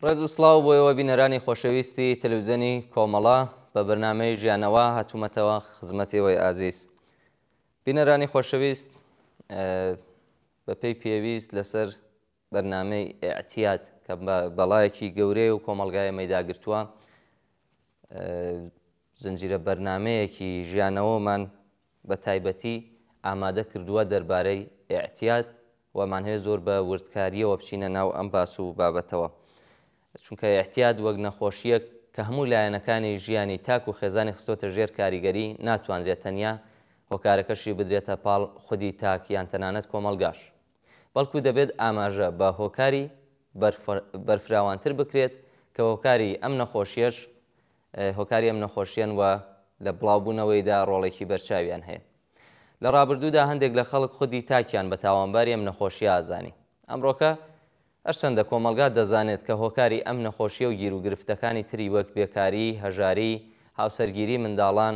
ڕێز و سڵاو بۆ ئێوە بینەرانی خۆشەویستی تەلەویزیۆنی کۆمەڵە بە بەرنامەی ژیانەوە هاتوومەتەوە خزمەت ئێوەی ئازیز. بینەرانی خۆشەویست بەپێی پێویست لەسەر بەرنامەی ئیعتیاد کە بەڵایەکی گەورەیە و کۆمەڵگای ئێمەی داگرتووە زنجیرە بەرنامەیەکی ژیانەوەمان بە تایبەتی ئامادە کردووە دەربارەی ئیعتیاد و ئەمانهەوێت زۆر بە وردکارییەوە بچینە ناو ئەم باس و بابەتەوە چونکە ئیعتیاد وەک نەخۆشییەک کە هەموو لایەنەکانی ژیانی تاک و خێزانی خستۆتە ژێر کاریگەری ناتوانرێت تەنیا هۆکارەکەشی بدرێتە پاڵ خودی تاک یان تەنانەت کۆمەڵگاش بەڵکو دەبێت ئاماژە بە هۆکاری بەرفراوانتر بکرێت کە هۆکاری ئەم نەخۆشیەش هۆکاری ئەم نەخۆشیەن و لە بڵاوبوونەوەیدا ڕۆڵێکی بەرچاویان هەیە. لە ڕابردوودا هەندێک لە خەڵک خودی تاکیان بە تاوانباری ئەم نەخۆشیە ئازانی. ئەمڕۆکە هەرچەندە کۆمەڵگا دەزانێت کە هۆکاری ئەم نەخۆشیە و گیروگرفتەکانی تری وەک بێکاری، هەژاری، هاوسەرگیری منداڵان،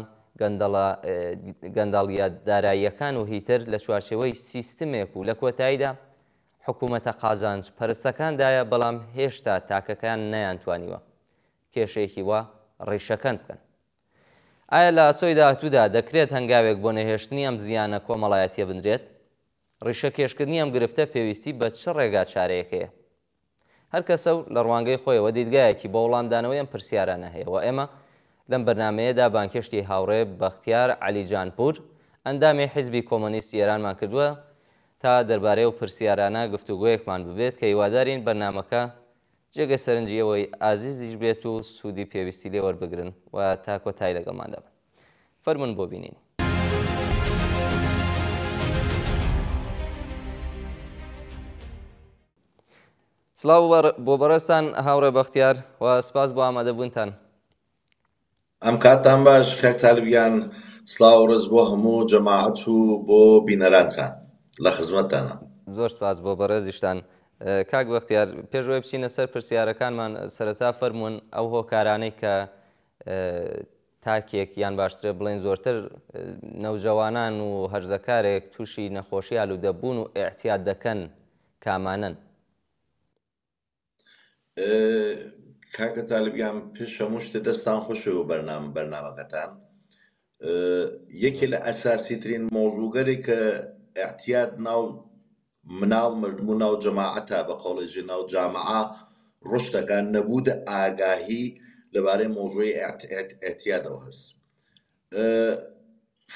گەندەڵییە داراییەکان و هیتر لە چوارچێوەی سیستمێک و لە کۆتاییدا حکومەتە قازانج پەرستەکاندایە، بەڵام هێشتا تاکەکان نەیانتوانیوە کێشەیەکی وا ڕیشەکەن بکەن. ئایا لە ئاسۆی داهاتوودا دەکرێت هەنگاوێک بۆ نەهێشتنی ئەم زیانە کۆمەڵایەتییە بنرێت؟ ڕیشەکێشکردنی ئەم گرفتە پێویستی بە چ ڕێگا چارەیەک هەیە؟ هەر کەسە و لە ڕوانگەی خۆیەوە دیدگایەکی بۆ وڵامدانەوەی ئەم پرسیارانە هەیە و ئێمە لەم بەرنامەیەدا بانگهێشتی هاوڕێ بەختیار عەلیجانپوور ئەندامی حیزبی کۆمۆنیستی ئێرانمان کردووە تا دەربارەی ئەو پرسیارانە گفتوگۆیەکمان ببێت کە هیوادارین بەرنامەکە جێگەی سەرنجی ئێوەی ئازیزیش بێت و سوودی پێویستی لێ وەربگرن و تا کۆتایی لەگەڵماندا بن. فەرموون بۆ بینینی. سڵاو بۆ بەڕێزتان هاوڕێ بەختیار و سپاس بۆ ئامادەبوونتان. ئەم کاتتان باش کاک تالب گیان سڵاو و ڕێز بۆ هەموو جەماعەت و بۆ بینەرانتان لە خزمەتتانم. زۆر سپاس بۆ بەڕێزیشتان. کاک بەختیار پێش ئەوەی بچینە سەر پرسیارەکانمان سەرەتا فەرموون ئەو هۆکارانەی کە تاکێک یان باشترە بڵێین زۆرتر نەوجەوانان و هەرزەکارێک تووشی نەخۆشی ئالوودەبوون و ئیعتیاد دەکەن کامانەن؟ کاکە تالب گیان پێش هەموو شتێ دەستان خۆش بێ بۆ بەرنامە بەرنامەکەتان یەکێ لە ئەساسی ترین مەوزوعگەرێک کە ئیعتیاد ناو مناڵ مردم و ناو جەماعەتا بە قەوڵێ جێ ناو جامعە ڕشد ئەکا نەبوودە ئاگاهی لەبارەی مەوزوعی ئیعتیادەوە هەس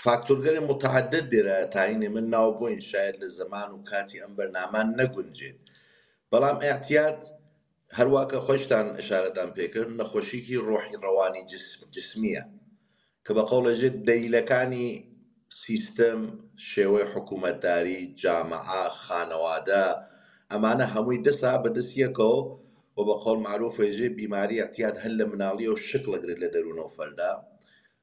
فاکتۆرگەلێ متعدد دێرە تاینێ من ناو بۆین شاید لە زەمان و کاتی ئەم بەرنامە نەگونجێت بەڵام ئیعتیاد هەروا کە خۆشتان ئشارەتان پێکرد نەخۆشیکی ڕۆحی ڕەوانی جسمیە کە بە قەوڵێ ژێ دەلیلەکانی سیستم، شێوەی حکوومەتداری، جامعە، خانەوادە، ئەمانە هەمووی دەسا بە دەس یەکەو و بە قەوڵ مەعروف ئێژێ بیماری ئیعتیاد هەر لە مناڵیەو شکڵ ئەگرێت لە دەروونەو فەردا.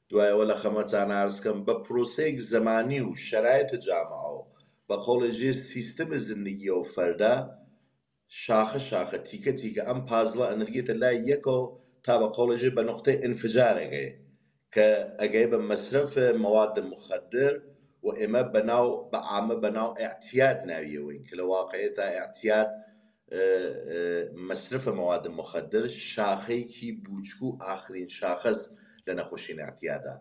دوای ئەوە لە خەمەتان عەرز کەم بە پرۆسەیەک زەمانی و شەرایت جامعە و بە قەوڵێ ژێ سیستم زندگیەو فەردا شاخە شاخە تیکە تیکە ئەم پازڵە ئەنرگێتە لای یەکەوە تا بە قەوڵێ ژێ بە نوقتەی ئینفجار ئەگەێ کە ئەگەێ بە مەسرەف مواد مخدر و ئێمە بە ناو بە عامە بە ناو ئێعتیاد ناوی ئەوەین کە لە واقعیەتا ئێعتیاد مەسرەف مواد مخدر شاخەیەکی بووچک و ئاخرین شاخەس لە نەخۆشین ئێعتیادا.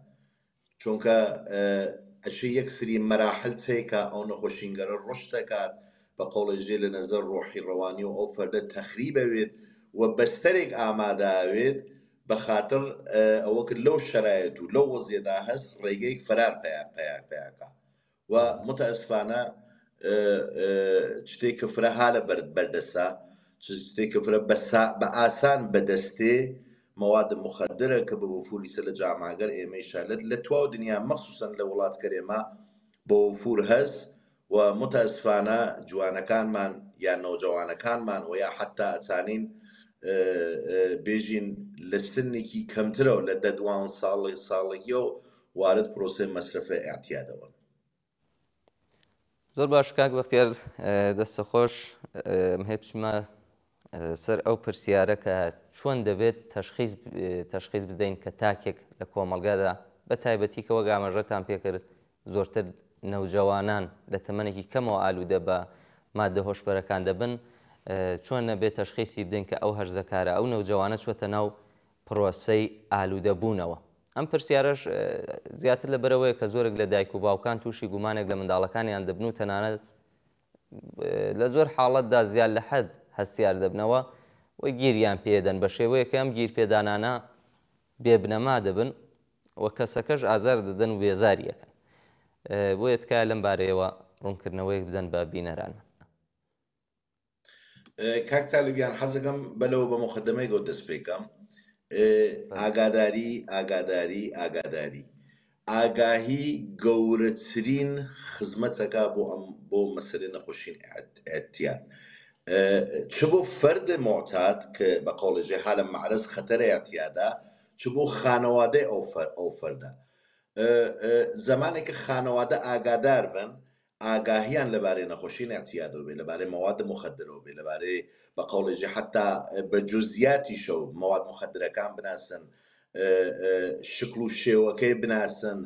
چونکە ئەچێ یەک سری مەراحل تێکا ئەو نەخۆشینگەرە ڕشت ئەکات بە قەوڵێ ژێ لە نەزەر ڕۆحی ڕەوانی و ئەو فەردە تەخریب ئەوێت و بەستەرێک ئامادە ئەوێت بە خاتڕ ئەوە ک لەو شەرایت و لەو وەزیەتا هەس ڕێگەیگ فەرار پەیا پەیا پەیا کا و متاسفانە چتێ ک فرە هالە بەردەسا چتێ ک فرە بە ئاسان بەدەستێ مواد مخدرە ک بە وفور ئیسە لە جامعەگەر ئێمەیشا لە تواو دنیا مەخسوسەن لە وڵاتگەر ئێمە بە وفور هەس و متاسفانە جوانەکانمان یا نەوجەوانەکانمان و یا حەتا ئەتانین بێژین لە سنێکی کەمترەوە لە دە دوان ساڵ ساڵگیەو وارد پرۆسەی مەسرەفە ئێعتیادەوەن. زۆر باش کاک بەختیار دەستە خۆش هەیە بچمە سەر ئەو پرسیارە کە چۆن دەبێت تەشخیص تەشخیص بدەین کە تاکێک لە کۆمەڵگادا بە تایبەتی کە وەک ئاماژەتان پێکرد زۆرتر نەوجەوانان لە تەمەنێکی کەمەوە ئالوودە بە مادە هۆشبەرەکان دەبن. چۆن نەبێ تەشخیسی بدەین کە ئەو هەرزەکارە، ئەو نەوجەوانە چووەتە ناو پرۆسەی ئالوودەبوونەوە؟ ئەم پرسیارەش زیاتر لەبەرئەوەیە کە زۆرێک لە دایک و باوکان تووشی گومانێک لە منداڵەکانیان دەبن و تەنانەت لە زۆر حاڵەتدا زیاد لە حەد هەستیار دەبنەوە و گیریان پێدەن بە شێوەیەک کە ئەم گیرپێدانانە بێ بنەما دەبن و کەسەکەش ئازار دەدەن و بێزاری ئەکەن. بۆیە تکایە لەم بارەیەوە ڕوونکردنەوەیەک بدەن بە بینەرانمان. کاک تالب گیان حەزەکەم بەلەوە بە مقدمەیەکەوە دەست پێکەم ئاگاداری ئاگاداری ئاگاداری ئاگاهی گەورەترین خزمەتەکە بۆ ئەم بۆ مەسەلەی نەخۆشین اعتیاد چ بۆ فەرد معتاد کە بە قەوڵێ ها لە معرض خەتەر اعتیادە چ بۆ خانەوادەی ئەو فەر ئەو فەردە زەمانێک کە خانەوادە ئاگادار بن ئاگاهیان لەبارەی نەخۆشین اعتیادەوە بێ لەبارەی مواد مخدرەوە بێ لەبارەی بە قەوڵێ حتا بە جزئیاتیشەوە مواد مخدرەکان بناسن شکڵ و شێوەکەی بناسن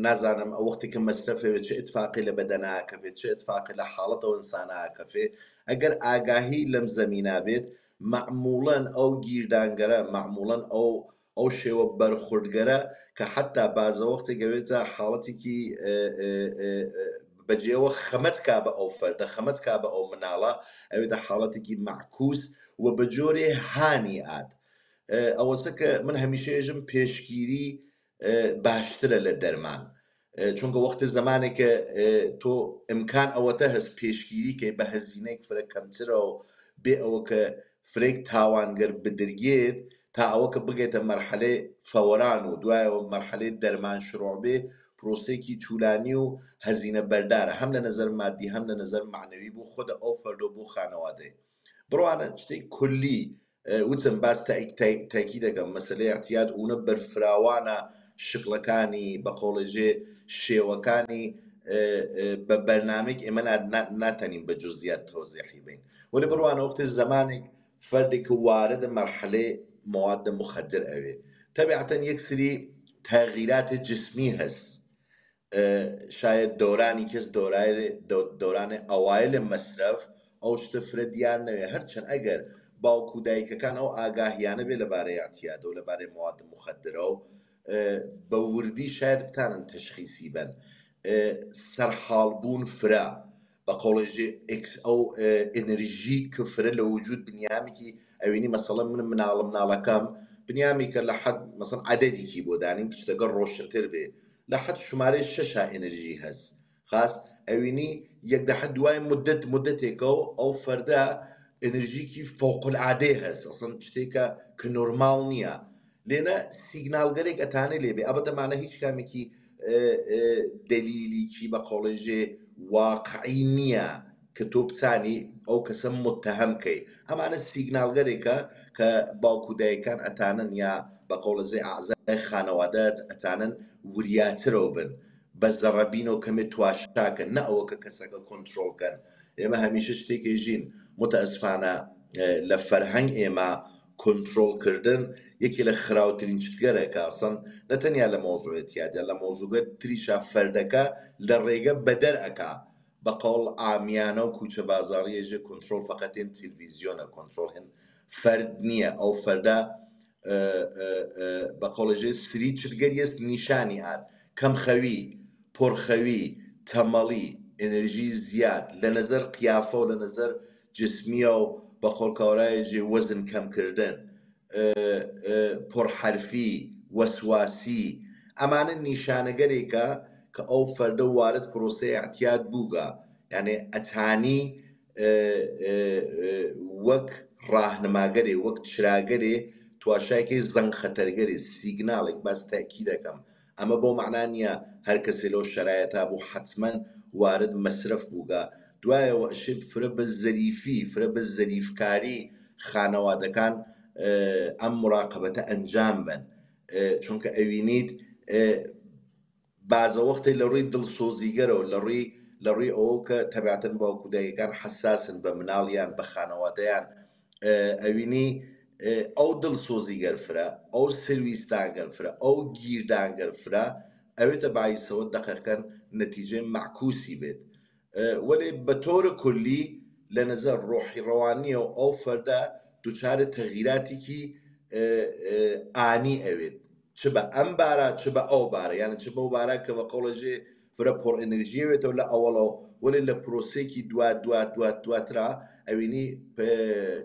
نازانم ئەو وەختی کە مەسرەفەوێ چ ئیتفاقی لە بەدەنا کەفێ چ ئیتفاقی لە حاڵەتەوە ئینسانا کەفێ ئەگەر ئاگاهی لەم زەمینا بێت مەعموڵەن ئەو گیردانگەرە مەعموڵەن ئەو ئەو شێوە بەرخوردگەرە کە حەتا بازە وەختێک ئەوێتە حاڵەتێکی بەجێوە خەمەت کا بە ئەو فەردە خەمەت کا بە ئەو مناڵە ئەوێتە حاڵەتێکی مەعکوس و بە جۆرێ هانی ئات ئەوەسە کە من هەمیشە ئێژم پێشگیری باشترە لە دەرمان چونکە وەختێ زەمانێکە تۆ ئیمکان ئەوەتە هەس پێشگیری کەی بە هەزینەیەک فرە کەمترە و بێ ئەوە کە فرەیک تاوانگەر بدرگێت تا ئەوە کە بگێتە مەرحەلەی فەوەران و دوایەوە مەرحەلەی دەرمان شروع بێ پرۆسەیەکی تولانی و هەزینە بەردارە هەم لە نەزەر مادی هەم لە نەزەر مەعنەوی بۆ خودە ئەو فەردە و بۆ خانەوادەی بڕوانە شتێک کولی وتم باس تاکی دەکەم مەسەلەی اعتیاد ئونە بەرفراوانە شکڵەکانی بە قۆڵێژێ شێوەکانی بە بەرنامەیەک ئێمە ناتەنین بە جزئیات تەوزیحی بین وەلی بڕوانە وەختی زەمانێک فەردێک وارد مەرحەلەی مواد مخدر ئەوێ تەبیعەتەن یەک سری تغییرات جسمی هەس شاید دەورانی کەس دەورانێ ئەوایل مەسرەف ئەو شتە فرە دیار نەوێ هەرچەند ئەگەر باوک و دایکەکان ئەو ئاگاهیانە بێ لەبارەی اعتیادەوە لەبارەی مواد مخدرەوە بە وردی شاید بتانن تەشخیسی بن سەرحاڵ بوون فرە بە قەوڵێ ئێکس ئەو ئێنرژی کە فرە لە وجود بنیامێکی ئەوینی مەسەڵەن من مناڵە مناڵەکەم بنیامی کە لە حەد مەسەڵەن عەدەدێکی بۆ دانین کچتەکە ڕۆشنتر بێ لە حەد شمارەی شەشا ئێنرژی هەس خاس ئەوینی یەک دەحە دوای مدەت مدەتێکەو ئەو فەردە ئێنرژیکی فەوق العادەی هەس ئەسڵەن شتێکە کە نۆرماڵ نییە لێنە سیگناڵگەرێک ئەتانێ لێ بێ ئەبەتە مانە هیچ کامێکی دەلیلیکی بە قۆڵێژێ واقعی نییە کە تۆ بتانی ئەو کەسە متهم کەی ئەمانە سیگناڵگەرێکە کە باوک و دایکان ئەتانن یا بە قۆڵەزەی ئەعزای خانەوادەت ئەتانن وریاترەوە بن بە زەڕەبینەوە کەمێ تواشاکەن نە ئەوە کە کەسەکە کۆنترۆڵ کەن ئێمە هەمیشە شتێکی ژین متاسفانە لە فەرهەنگ ئێمە کۆنترۆڵ کردن یەکێ لە خراوترین چتگەرە کە ئەسڵەن نە تەنیا لە مەوزوعێ تیادە لە مەوزوگەر تریشا فەردەکە لە ڕێگە بەدەر ئەکا بە قەوڵ عامیانە و کوچە بازاڕی ئێژێ کۆنترۆڵ فەقەت هێن تلڤیزیۆنە کۆنترۆڵ هێن فەرد نییە ئەو فەردە بە قەوڵێ سری چتگەر یەس نیشانی ئات کەم خەوی پۆڕخەوی تەمەڵی ئنرژی زیاد لە نەزەر قیافە و لە نەزەر جسمیە و بە قۆڵکاورایەجێ وەزن کەم کردن، پڕحەرفی، وەسواسی، ئەمانە نیشانەگەرێکە کە ئەو فەردە وارد پرۆسەی ئێعتیاد بووگە، یانێ ئەتانی وەک ڕاهنماگەرێ، وەک چراگەرێ تواشایکەی زەنگ خەتەرگەرێ، سیگناڵێک، باز تەئکید ئەکەم ئەمە بەو مەعنا نییە هەر کەسێ لەو شەرایەتا بوو حەتمەن وارد مەسرەف بووگە، دوایەوە ئەشێ فرە بە زەریفی، فرە بە زەریفکاری خانەوادەکان ئەم موراقەبەتە ئەنجام بەن، چونکە ئەوینیت بازە وەختێ لە ڕووی دڵسۆزیگەرەوە، لە ڕووی لە ڕووی ئەوەو کە تەبعەتەن باوک و دایکەکان حەساسن بە مناڵیان، بە خانەوادەیان، ئەوینی ئەو دڵسۆزیگەر فرە، ئەو سرویستانگەر فرە، ئەو گیردانگەر فرە، ئەوێتە بایسەوە دەقەقەن نەتیجەی مەعکوسی بێت. وەلێ بە تۆر کولی لە نەزەر ڕۆحی ڕەوانیەو ئەو فەردە دوچارێ تەغیراتیکی ئانی ئەوێت چ بە ئەم بارا چ بە ئەو بارە یانە چ بەو بارا کە بە قەوڵێ فرە پۆڕ ئنرژیە وێتەوە لە ئەوەڵەوە وەلێ لە پرۆسەیەکی دوا دوا دوا دواترا ئەوینی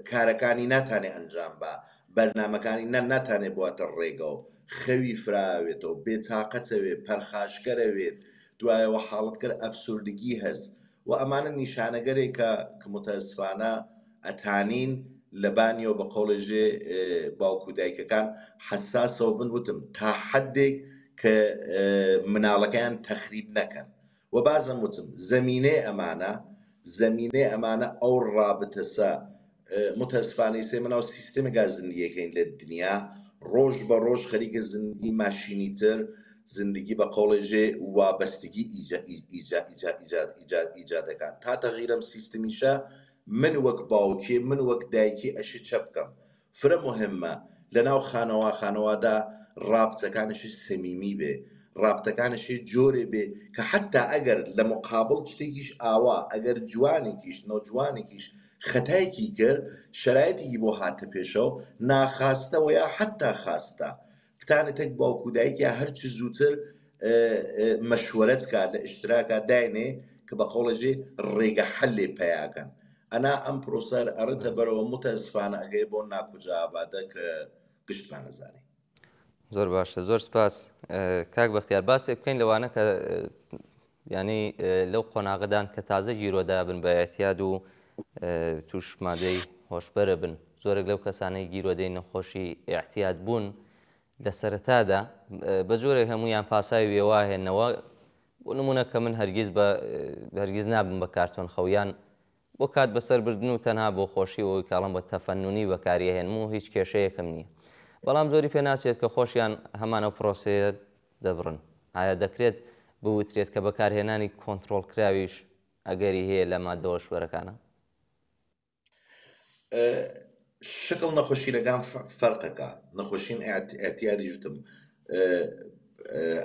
کارەکانی ناتانێ ئەنجام با بەرنامەکانی نە ناتانێ بواتە ڕێگەوە خەوی فراوێتەوە بێتاقەتەوێ پەرخاشکەرەوێت دوایەوە حاڵەتکەر ئەفسوردگی هەس و ئەمانە نیشانەگەرێکە کە متاسفانە ئەتانین لەبانیەوە بە قەوڵێ ژێ باوک و دایکەکان حەساسەوە بن وتم تا حەدێک کە مناڵەکەیان تەخریب نەکەن و بازم وتم زەمینەی ئەمانە زەمینەی ئەمانە ئەو ڕابتەسە متاسفانە ئیسە ئێمە ناو سیستەمێکا زندگیەکەین لە دنیا ڕۆژ بە ڕۆژ خەریکە زندگی ماشینی تر زندگی بە قەوڵێ ژێ وابەستگی ئیجا ئیجا ئیجا ئیجا ئیجا ئیجا دەکات تا تەغیرەم سیستمیشە من وەک باوکێ من وەک دایکی ئەشێ چە بکەم فرە موهمە لەناو خانەوا خانەوادا ڕابتەکانشی سەمیمی بێ ڕابتەکانشی جۆرێ بێ کە حەتا ئەگەر لە مقابڵ شتێکیش ئاوا ئەگەر جوانێکیش نەوجوانێکیش خەتایکی کرد شەرایتێکی بۆ هاتە پێشەو ناخاستە وە یا حەتا خاستە بتانێ تەک باوک و دایکیا هەرچ زووتر مەشوەرەت کا لە ئشتراکا داینێ کە بە قەوڵێ ڕێگە حەلێ پەیاکەن ئەنا ئەم پرۆسەر ئەڕێتە بەرەوە متاسفانە ئەگەی بۆ ناکوجا ئابادە کە گشتمان ئەزانین. زۆر باشە زۆر سپاس کاک بەختیار باسێک بکەین لەوانە کە یانی لەو قۆناغەدان کە تازە گیرۆدە بن بە ئێعتیاد و تووش مادەی هۆشبەرە بن زۆرێک لەو کەسانەی گیرۆدەی نەخۆشی ئێعتیاد بوون لە سەرەتادا بە جۆرێک هەمویان پاساوی وێوا هێنەوە بۆ نمونە کە من هەرگیز بە هەرگیز نابم بە کارتۆن خەویان بۆ کات بەسەر بردن و تەنها بۆ خۆشی و ئەوەی کاڵم بە تەفەنونی بەکاری ئەهێنم و هیچ کێشەیەکم نییە بەڵام زۆری پێ ناچێت کە خۆشیان هەمان ئەو پرۆسەیە دەبڕن ئایا دەکرێت بوترێت کە بەکارهێنانی کۆنترۆڵکراویش ئەگەری هەیە لە ماددە هۆشبەرەکانە؟ شکڵ نەخۆشینەکان فەرقەکە نەخۆشین ئەتیادیش وتم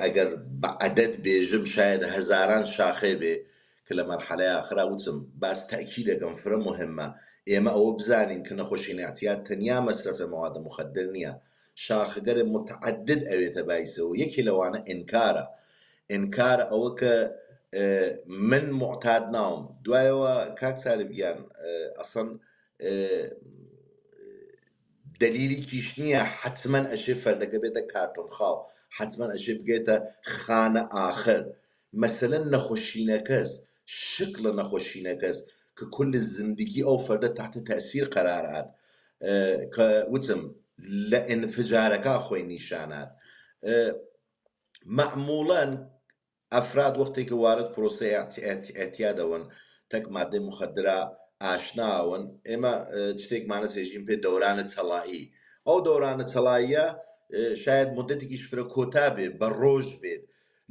ئەگەر بە عەدەد بێژم شاید هەزاران شاخێ بێ کە لە مەرحەلەی ئاخرا وتم باس تەئکیدەکەم فرە موهمە ئێمە ئەوە بزانین کە نەخۆشین ئەعتیاد تەنیا مەسرەفێ مەواد موخەدر نییە شاخگەرێ متعدد ئەوێتە بایسەوە یەکێ لەوانە ئینکارە ئینکار ئەوە کە من موعتاد ناوم دوایەوە کاک سالب گیان ئەسڵەن دەلیلیکیش نییە حەتمەن ئەشێ فەردەکە بێتە کارتۆن خاو حەتمەن ئەشێ بگێتە خانە ئاخر مەسەلەن نەخۆشینەکەس شکڵە نەخۆشینەکەس کە کل زندگی ئەو فەردە تحت تەئسیر قەرار هات کە وتم لە ئینفجارەکە خۆی نیشانات مەعموڵەن ئەفراد وەختێ کە وارد پرۆسەی ئێعتیادەوەن تەک مادەی موخەدرا ئاشناون ئێمە شتێکمانە سێژین پێ دەورانە چەڵایی ئەو دەورانە چەڵاییە شاید مدەتێکیش فرە کۆتا بێ بە ڕۆژ بێت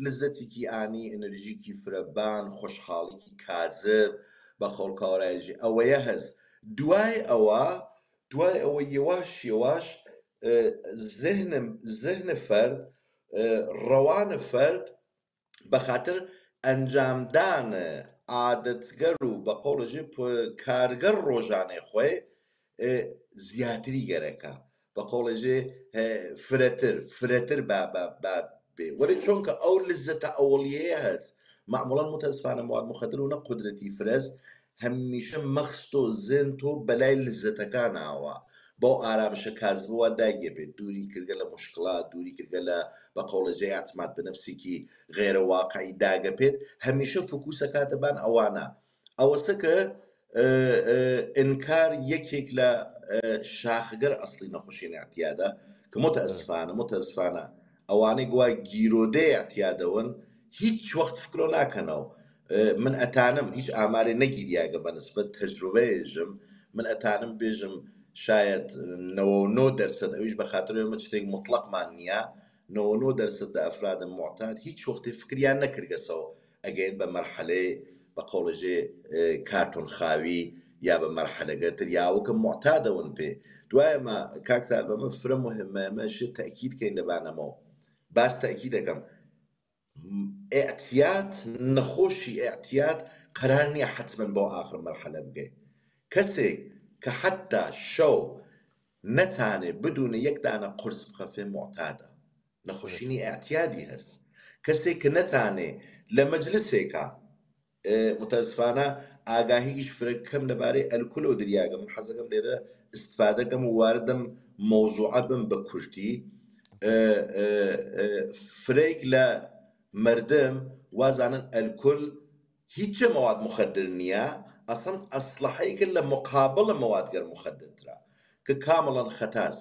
لزەتێکی ئانی ئەنرژیکی فرە بان خۆشحاڵیکی کازب بە قەوڵ کاوەرایژی ئەوەیە هەس دوای ئەوە دوای ئەوە یەواش یەواش ذهن ذهن فەرد ڕەوان فەرد بەخاتر ئەنجامدان عادەتگەر و بە قەوڵێ کارگەر ڕۆژانەی خوەی زیاتری گەرەکە بە قەوڵێ فرەتر فرەتر با با با بێ وەلێ چۆنکە ئەو لزەتە ئەوەڵیەیە هەس مەعموڵەن متاسفانە مواد مخدر و نە قودرەتی فرەس هەمیشە مەخست و زێن تۆ بەلای لزەتەکاناوە بەو ئارامشە کازبوە دایگەپێت دووری کردگە لە موشکڵات دووری کردگە لە بە قەوڵە جێ اعتماد به نفسێکی غەیرە واقعی داگەپێت هەمیشە فوکوس ئەکاتە بان ئەوانە ئەوەسە کە ئینکار یەکێک لە شاخگەر ئەسڵی نەخۆشیی اعتیادە کە متاسفانە متاسفانە ئەوانەی گوا گیرۆدەی اعتیادەوەن هیچ وەخت فکرۆ ناکەنەوە من ئەتانم هیچ ئامارێ نەگیریاگە بە نسبەت تەجروبەێژم من ئەتانم بێژم شاید 99% ئەویش بە خاتر ئێمە شتێک مطلقمان نییە 99% لە ئەفراد معتاد هیچ وەختێ فکریان نەکردگەسەوە ئەگەین بە مەرحەلەی بە قەوڵێژێ کارتۆن خاوی یا بە مەرحەلە گەرتر یا وەکە معتادەون پێ دوایەمە کاک سار بەمە فرە مهمە ئەمە شت تەئکید کەین لەبانەمەوە باس تەئکید دەکەم ئێعتیاد نەخۆشی ئێعتیاد قەرار نییە حەتمەن بۆ ئاخر مەرحەلە بگەی. کەسێک کە حەتتا شەو نەتانێ بدونە یەک دانە قورس بخەفێ موعتادە. نەخۆشینی ئیعتیادی هەس. کەسێک کە نەتانێ لە مەجلسێکا متاسفانە ئاگاهیگیش فرە کەم لەبارەی ئەلکولەوە دریاگە من حەزەکەم لێرە ئیستفادە کەم و واردم مەوزوعە بم بە کورتی فرەیک لە مردم وازانن ئەلکول هیچ مواد مخدر نییە ئەسڵەن ئەسلحەیکە لە مقابڵە موادگەر مخدرترە کە کامڵەن خەتاس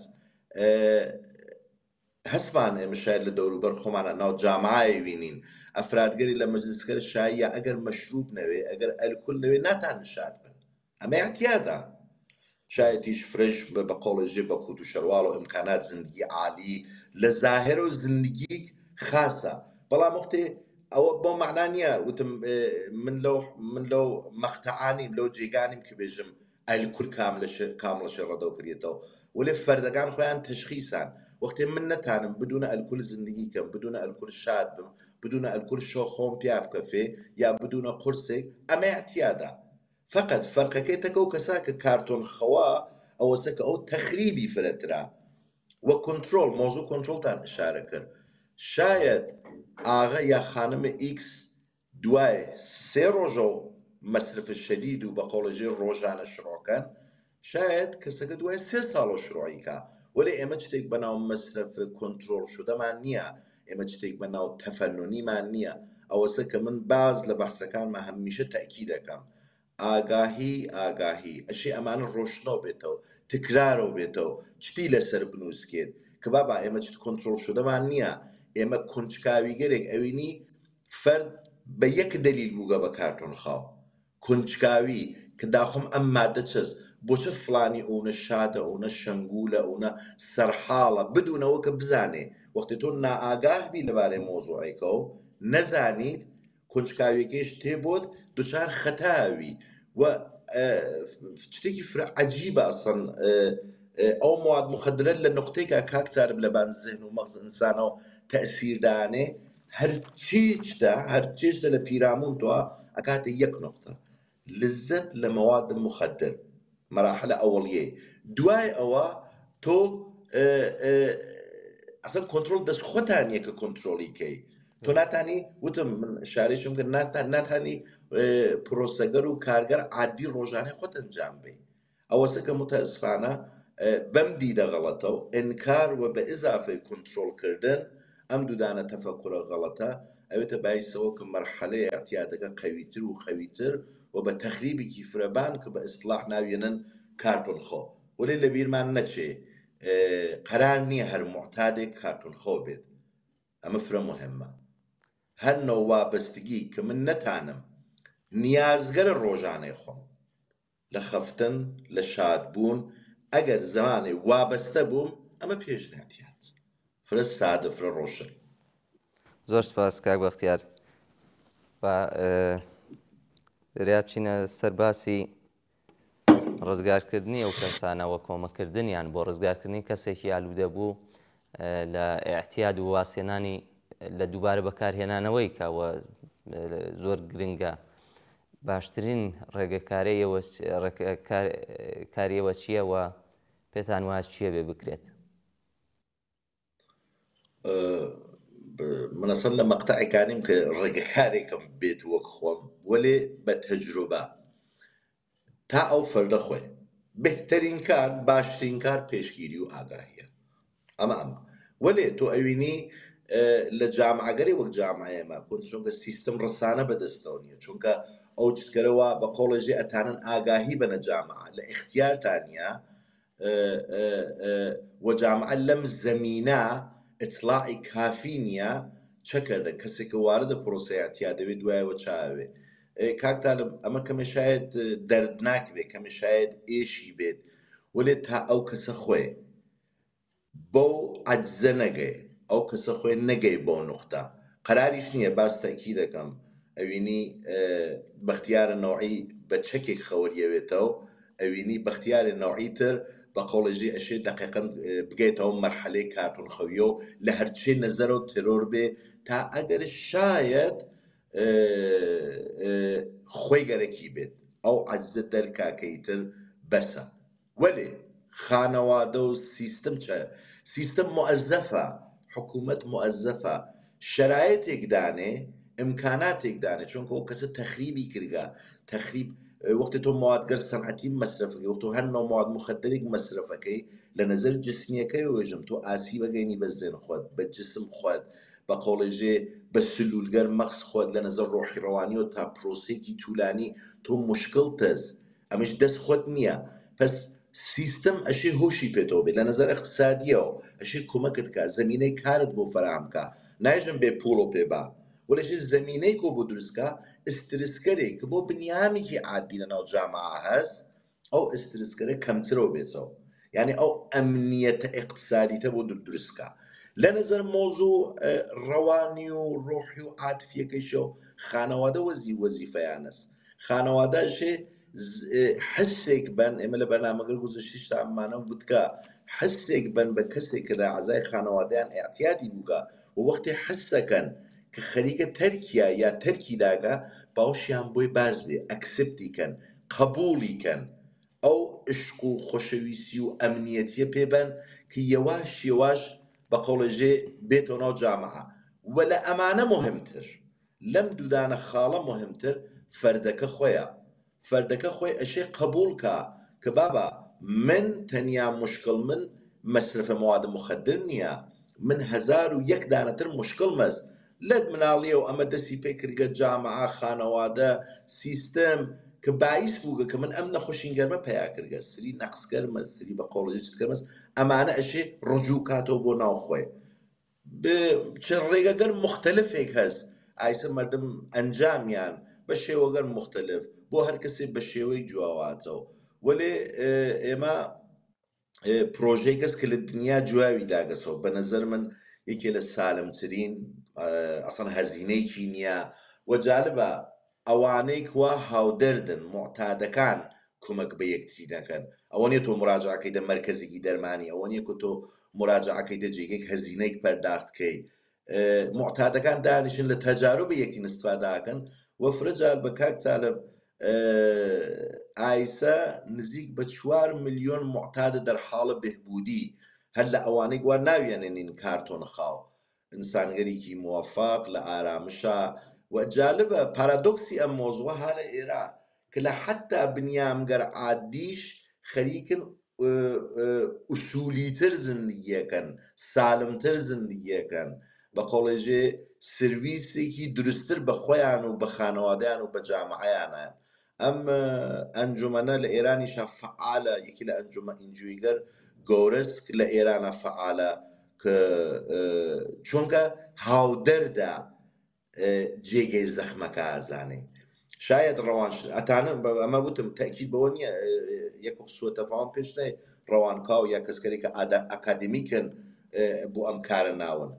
هەستمان ئێمە شاید لە دەوروبەر خۆمانە ناو جامعای وینین ئەفرادگەری لە مەجلسگەر شاییە ئەگەر مەشروب نەوێ ئەگەر ئەلکول نەوێ ناتان شاد بن ئەمە اعتیادە شایەتیش فرەش بە قۆڵێ ژێ بە کوت و شەرواڵ و ئیمکانات زندگی عالی لە زاهر و زندگیک خاسە بەڵام وەختێ ئەوە بۆ مەعنا نییە وتم من لەو من لەو مەقتەعانیم لەو جێگانیم کە بێژم ئەلکول کام لە کامڵە شێ ڕەدەو کریەتەوە وەلێ فەردەکان خۆیان تەشخیسان وەختێ من نەتانم بدونە ئەلکول زندگی کەم بدونە ئەلکول شاد بم بدونە ئەلکول شۆ خۆم پیا بکەفێ یا بدونە قورسێک ئەمە اعتیادە فەقەت فەرقەکەی تەکە و کەسا کە کارتۆن خەوا ئەوەسە کە ئەو تەخریبی فرەترە وە کۆنترۆڵ مۆزوع کۆنترۆڵتان ئشارە کرد شایەد ئاغە یا خانم ئیکس دوای سێ ڕۆژەو مەسرف شەدید و بە قەوڵێ ڕۆژانە شروع کەن شایەد کەسەکە دوای سێ ساڵەو شروعی کا وەلێ ئێمە چتێک بە ناو مەسرف کۆنترۆڵ شدەمان نییە ئێمە چتێک بە ناو تەفەنونیمان نییە ئەوەسە کە من باز لە بەحسەکانما هەمیشە تەئکید ئەکەم ئاگاهی ئاگاهی ئەشێ ئەمانە ڕۆشنەو بێتەوە تکرارەو بێتەوە چتی لەسەر بنوسکێت کە بابا ئێمە چت کۆنترۆڵ شدەمان نییە ئێمە کونجکاویگەرێک ئەوینی فەرد بە یەک دەلیل بووگە بە کارتۆن خاو کونجکاوی ک داخم ئەم مادە چەس بۆچە فڵانی ئەونە شادە ئەونە شەنگولە ئەونە سەرحاڵە بدون ئەوە کە بزانێ وەختێ تۆ نائاگاه بی لەبارەێ مەوزوعێکەو نەزانیت کونجکاویەکەیش تێ بۆت دوچار خەتاوی و شتێکی فرە عەجیبە ئەسڵەن ئەو مواد مخدرە لە نقطەیەکا کاک تارب لەبان زهن و مەغز ئنسانەو تەئسیر دانێ هەرچی شتە هەرچی شتە لە پیرامون تۆ ئەکاتە یەک نقطە لزت لە مواد مخدر مراحل ئەوەڵیەی دوای ئەوە تۆ ئەسڵ کۆنترۆڵ دەست خۆتان نییە کە کۆنترۆڵی کەی تۆ ناتانی وتم من شارێشم کرد ناتانی پرۆسەگەر و کارگەر عادی ڕۆژانەی خۆت ئەنجام بی ئەوەسە کە متاسفانە بەم دیدە غەڵەتە و ئینکار و بە ئیزافەی کونترۆڵ کردن ئەم دوودانە تەفەکورە غەڵەتە ئەوێتە بایسەوە کە مەرحەلەی ئیعتیادەکە قەویتر و قەویتر و بە تەخریبیکی فرەبان کە بە ئیستڵاح ناویەنن کارتۆن خەو وەلێ لە بیرمان نەچێ قەرار نییە هەر موعتادێک کارتۆن خەو بێت ئەمە فرە موهمە هەر نەو وابەستگی کە من نەتانم نیازگەرە ڕۆژانەی خۆم لە خەفتن، لە شاد بوون، ئەگەر زەمانێ وابەستە بووم، ئەمە پێش ناتیات. فرە سادە، فرە ڕۆشن. زۆر سپاس کاک بەختیار. با لێرەیا بچینە سەر باسی ڕزگارکردنی ئەو کەسانە و کۆمەکردنیان بۆ ڕزگارکردنی کەسێکی ئالوودە بوو لە ئیعتیاد و وازهێنانی لە دووبارە بەکارهێنانەوەی کە زۆر گرنگە باشترین ڕێگەکاریەوە چییە و پێتان وایە چییە بێ بکرێت؟ من ئەسڵەن لە مەقتەعێکانیم کە ڕێگەکارێکم بێت وەک خۆم وەلێ بە تەجروبە تا ئەو فەردە خۆی بهترین کار باشترین کار پێشگیری و ئاگاهیە ئەمە ئەمە وەلێ تۆ ئەوینی لە جامعەگەری وەک جامعەیەمە کون چونکە سیستم ڕسانە بەدەستەوە نیە چونکە ئەو چتکەرەوە بە قۆڵێژێ ئەتانن ئاگاهی بەنە جامعە لە ئیختیارتان نیە و جامعە لەم زەمینە ئیتڵاعی کافی نیە چە کردن کەسێک کە واردە پرۆسەی ئیعتیاد دەوێ دوایەوە چاوێ کاک تالب ئەمە کەمێ شاید دەردناک بێ کەمێ شاید ئێشی بێت وەلێ تا ئەو کەسە خۆێ بەو عەجزە نەگەێ ئەو کەسە خۆێ نەگەی بەو نوقتە قەراریش نییە باز تەئکیدەکەم ئەوینی بەختیارە نەوعی بە چەکێک خەوەریەوێتەو ئەوینی بەختیارێ نەوعی تر بە قەوڵێ ژێ ئەشێ دەقیقەن بگەێتەوە مەرحەلەی کارتۆن خەویەو لە هەرچێ نەزەرەو ترۆر بێ تا ئەگەر شایەد خۆی گەرەکی بێت. ئەو عەجزە دەرکا کە ئیتر بەسە. وەلێ خانەوادە و سیستم چە؟ سیستم موئەزەفە، حکوومەت موئەزەفە شەرایتێک دانێ، ئمکاناتێک دانێ، چۆنکە ئەو کەسە تەخریبی کردگە، تەخریب وەختێ تۆ مەوادگەر سەنعەتی مەسرەفەکەی، وەختۆ هەر نەو مەواد موخەدرێک مەسرەفەکەی، لە نەزەر جسمیەکەی وێژم تۆ ئاسیب ئەگەینی بە زێن خوەت، بە جسم خوەت، بە قەوڵێ ژێ بە سلولگەر مەغز خوەت، لە نەزەر ڕۆحی ڕەوانیەوە تا پرۆسەیەکی تولانی تۆ موشکڵتەس، ئەمەیش دەست خۆت نییە، پەس سیستم ئەشێ هۆشی پێتەوە بێت لە نەزەر ئیقتسادیەوە ئەشێ کومەکت کا، زەمینەی کارت بۆ فەراهەم کا، نایژم بێ پووڵ پێ با، وەلێ ئەشێ زەمینەی کۆ بۆ دروست کا، ئسترسکەرێ ک بۆ بنیامێکی عادی لە ناو جامعە هەس، ئەو ئسترسکەرە کەمترەو بێتەوە، یانی ئەو ئەمنیەتە ئیقتسادیتە بۆ دروست کا. لە نەزەر مەوزوع ڕەوانی و ڕۆحی و عاتفیەکەیشەو خانەوادە وەزی وەزیفەیانەس. خانەوادە ئەشێ حسێک بەن، ئێمە لە بەرنامەگەر گوزەشتیش تامانە وتکە حسێک بەن بە کەسێک کە لە ئەعزای خانەوادەیان ئێعتیادی بووگە و وەختێ حسەکەن کە خەریکە تەرکیا یا تەرکی داگە باوشیان بۆی باز بێ، ئەکسپتی کەن، قەبووڵی کەن، ئەو عشق و خۆشەویستی و ئەمنیەتیە پێ بەن کە یەواش یەواش بە قەوڵێ ژێ بێتەوە ناو جامعە و لە ئەمانە موهمتر لەم دوودانە خاڵە موهمتر فەردەکە خۆیە. فەردەکە خۆی ئەشێ قەبووڵ کا کە بابا من تەنیا موشکڵ من مەسرەف مواد موخەدر نیە، من 1001 دانەتر موشکڵمەس. لەد مناڵیەو ئەمە دەسی پێ کردگە جامعە، خانەوادە، سیستم ک بایس بووگە ک من ئەم نەخوەشین گەرمە پەیا کردگە، سری نەقس گەرمەس، سری بە قەوڵ یە چز گەرمەس، ئەمانە ئەشێ ڕجوو کاتەوە بۆ ناو خوەی. چ ڕێگەگەل موختەلفێک هەس ئایسە مەردم ئەنجامیان بە شێوەگەل موختەلف بۆ هەر کەسێ بە شێوەی جواواتەوە. وەلێ ئێمە پرۆژەی کەس کە لە دنیا جواوی داگەسەوە بە نەزەر من یەکێ لە سالمترین ئەسڵەن هەزینەیەکی نییە و جالبە ئەوانەی کوا هاودەردن موعتادەکان کومەک بە یەکتری نەکەن ئەوە نیە تۆ مراجعە کەیتە مەرکەزێکی دەرمانی ئەوە نیە کە تۆ مراجعە کەیتە جێگەیەک هەزینەیەک پەرداخت کەی موعتادەکان دانیشن لە تەجاروبی یەکتری استفادە ئەکەن و فرە جار بە کاک تالب ئایسە نزیک بە 4 ملیۆن موعتادە دەرحاڵە بهبودی هەر لە ئەوانەی گوا ناویانێنین کارتۆن خاو ئنسانگەریکی موەفەق لە ئارامشا و جالبە پارادۆکسی ئەم مۆزوە ها لە ئێرا ک لە حەتا بنیامگەر عادیش خەریکن ئوسولیتر زندگیەکەن، سالمتر زندگیەکەن، بە قەوڵێ ژێ سرویسێکی دروستتر بە خوەیان و بە خانەوادەیان و بە جامعەیانان. ئەم ئەنجومەنە لە ئێرانیشا فەعالە، یەکی لە ئەنجومە ئینجویگەر گەورەس ک لە ئێرانا فەعالە ک چونکە هاودەردە جێگەی زەخمەکە ئازانێ. شاید ڕەوان ئەتانە ئەمە وتم تەئکید بەوە نییە یەک سوء تەفاهم پێش نەیە ڕەوانکاو یا کەسکەرێک کە ئەکادمیکن بۆ ئەم کارە ناون،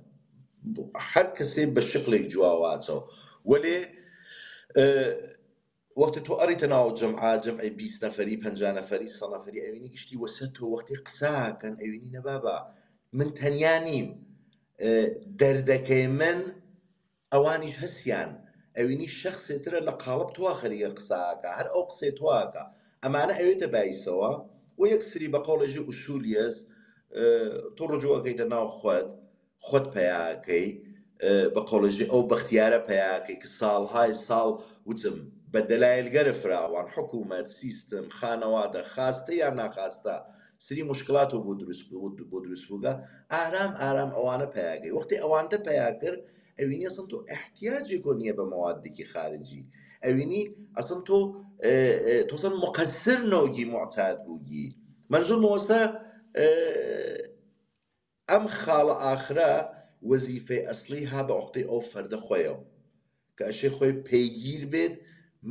هەر کەسێ بە شکلێک جواواچەوە. وەلێ وەختی تۆ ئەڕیتە ناو جەمعە، جەمعی 20 نەفەری، 50 نەفەری، 100 نەفەری، ئەوینی گشتی وەسەر تۆ وەختی قساکەن ئەوینی نەبابا من تەنیا نیم، دەردەکەی من ئەوانیش هەسیان، ئەوینی شەخسێترە لە قاڵب تۆ خەریکە قساکە، هەر ئەو قسەی تۆاکە، ئەمانە ئەوێتە بایسەوە و یەک سری بە قەوڵێژی ئوسولیەس تۆ ڕجوعەکەیتە ناو خوەت، خوەت پەیاکەی، بە قەوڵێژی ئەو بەختیارە پەیاکەی کە ساڵهای ساڵ وتم بە دەلایلگەرە فراوان، حکوومەت، سیستم، خانەوادە، خاستە یا ناخاستە سری مشکلاتەوە بۆ دروست بووگە، ئارام ئارام ئەوانە پەیاکەی. وەختی ئەوانتە پەیا کرد ئەوینی ئەسڵ تۆ احتیاجێکۆ نییە بە مەوادێکی خارجی، ئەوینی ئەسڵ تۆ تۆ مقصر نەوگی معتاد بووگی. منظور مەوەسە ئەم خاڵە ئاخرە وەزیفەی ئەسڵی ها بە عوقدەی ئەو فەردە خۆیەوە کە ئەشێ خۆی پەیگیر بێت.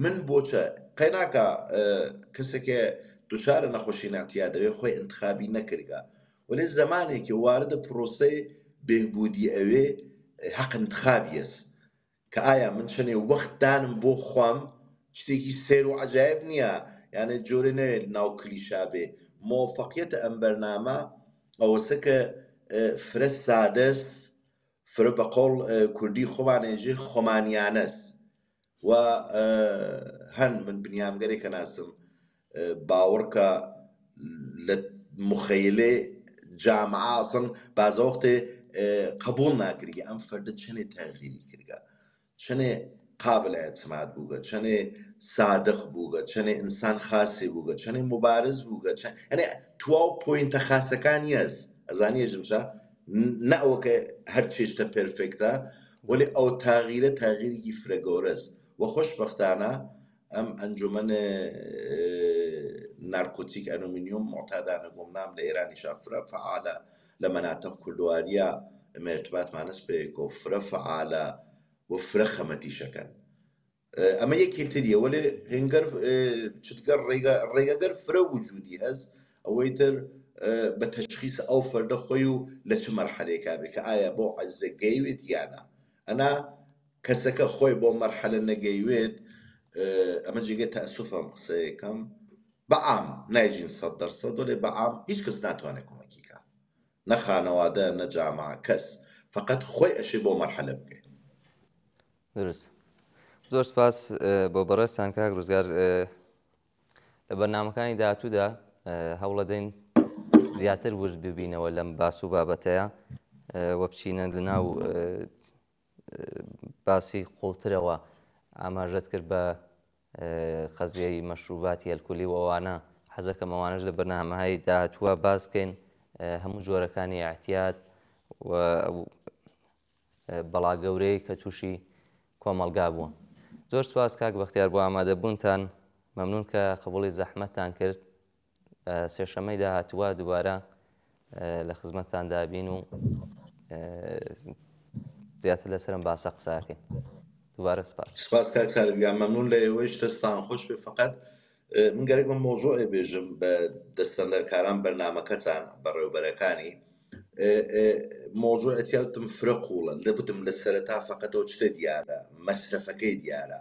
من بۆچە قەیناکە کەسێکێ دوچارە نەخۆشی اعتیاد ئەوێ خۆی انتخابی نەکردگە، وەلێ زەمانێکی وارد پرۆسەی بهبودی ئەوێ حەق انتخابیەس کە ئایا من چەنێ وەخت دانم بۆ خوام، شتێکی سەیر و عەجایب نییە، یانێ جۆرێ نەوێت ناو کلیشا بێ. مۆفەقیەتە ئەم بەرنامە ئەوەسە کە فرە سادەس، فرە بە قەوڵ کوردی خۆمانێژێ خۆمانیانەس. و هەن من بنیامگەرێک ئەناسم باوەڕکە لە مخەیلێ جامعە ئەسڵەن بازە وەختێ قەبوڵ ناکریگە ئەم فەردە چەنێ تەغیری کردگە، چەنێ قابل اعتماد بووگە، چەنێ سادق بووگە، چەنێ ئنسان خاسێ بووگە، چەنێ موبارز بووگە، یعنی تواو point ە خاسەکان یەس ئەزانی ئێژم چە؟ نە ئەوە کە هەر چێشتە perfect ە، وەلێ ئەو تاغیرە تاغیرێکی فرە گەورەس و خۆشبەختانە ئەم ئەنجومەن نارکۆتیک ئەنومینیوم معتادانە گومنام لە ئێرانیشا فرە فعالە، لە مەناتق کوردواریە ئمە ارتباطمانەس پێیەکەوە فرە فعالە و فرە خەمەتیشەکەن. ئەمە یەکێ تریە، وەلێ هنگەر چتگەر ڕێگەگەر فرە وجودی هەس، ئەوەی تر بە تەشخیص ئەو فەردە خۆی و لە چ مەرحەلێکا بێ کە ئایا بۆ عەزە گەیوێت یا نا. ئەنا کەسەکە خۆی بۆ مەرحەلە نەگەیوێت، ئەمە جێگەی تەئسوفە ئەم قسەیەکەم، بە عام نایجین 100%، وەلێ بە عام هیچ کەس ناتوانێت کۆمەکی کا، نە خانەوادە نە جامعە، کەس فقط خۆی ئەشێ بۆ مەرحەلە بگەێ. دروست. زۆر سپاس بۆ بەڕێزتان کاک ڕزگار. لە بەرنامەکانی داهاتوودا هەوڵەدەین زیاتر ورد ببینەوە لەم باس و بابەتەیە و بچینە لەناو باسی قوڵترەوە. ئاماژەت کرد بە قەزیەی مەشروباتی ئەلکولی و ئەوانە، حەزەکەم ئەوانەش لە بەرنامەهای داهاتووە باس کەین، هەموو جۆرەکانی ئیعتیاد و بەڵا گەورەی کە تووشی کۆمەڵگا بووە. زۆر سپاس کاک بەختیار بۆ ئامادەبوونتان، مەمنون کە قبوڵی زەحمەتتان کرد. سێشەمەی داهاتووە دووبارە لە خزمەتتان دابین و زیاتر لەسەرم باسە قساکەین. دووبارە سپاس. سپاس کاک سالم گیان، مەمنون لە ئێوەیش، دەستتان خۆش بێ. فقط من گەرەک بە مۆزوعێ بێژم بە دەستەندەرکاران بەرنامەکەتان بەڕێوبەرەکانی مۆزوع ئەتیاتم فرە قوڵە لە بتم لە سەرەتا فقط ئەو چتە دیارە مەسرەفەکەی دیارە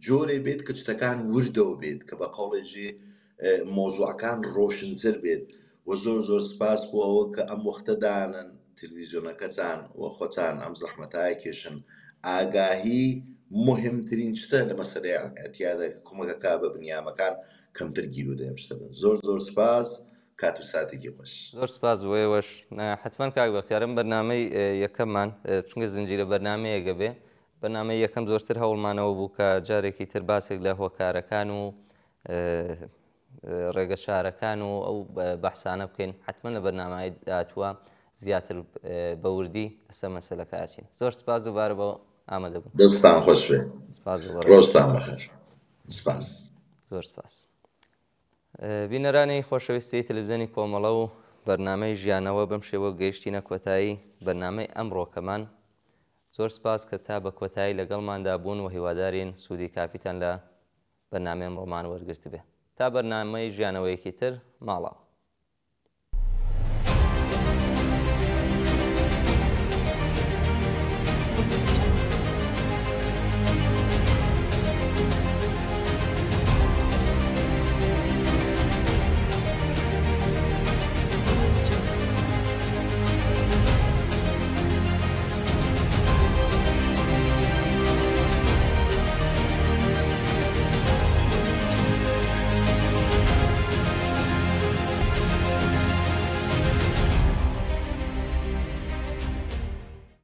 جۆرێ بێت کە چتەکان وردەوە بێت کە بە قەوڵێ ژێ مۆزوعەکان ڕۆشنتر بێت. و زۆر زۆر سپاس بۆ ئەوە کە ئەم وەختە دانن تەلویزیۆنەکەتان و خۆتان ئەم زەحمەتای کێشن. ئاگاهی مهمترین شتە لە مەسەلەی ئەتیادە کە کۆمەکەکە بە بنیامەکان کەمتر گیر و دەیم شتە بن. زۆر زۆر سپاس، کات و ساتێکی خۆش. زۆر سپاس بۆ ئێوەش. حتمما کاک بەختیارم بەرنامەی یەکەممان چونکە زنجیرە بەرنامەیەکە بێ، بەرنامەی یەکەم زۆرتر هەوڵمانەوە بوو کە جارێکی تر باسێک لە هۆکارەکان و ڕێگەچارەکان و ئەو بەحسانە بکەین. حتمما لە بەرنامەی داهاتووە زیاتر بە وردی لەسەر مەسەلەکە ئاچین. زۆر سپاس دووبارە بۆ ئامادەبوون. دەستتان خۆش بێ. سپاس بۆ بەڕێز. ڕۆژتان بەخێر. سپاس. زۆر سپاس. بینەرانی خۆشەویستی تەلەڤیزیۆنی کۆمەڵە و بەرنامەی ژیانەوە بەم شێوە گەیشتینە کۆتایی بەرنامەی ئەمڕۆکەمان. زۆر سپاس کە تا بە کۆتایی لەگەڵماندا بوون و هیوادارین سوودی کافیتان لە بەرنامەی ئەمڕۆمان وەرگرت بێ. تا بەرنامەی ژیانەوەیەکی تر، ماڵاوە.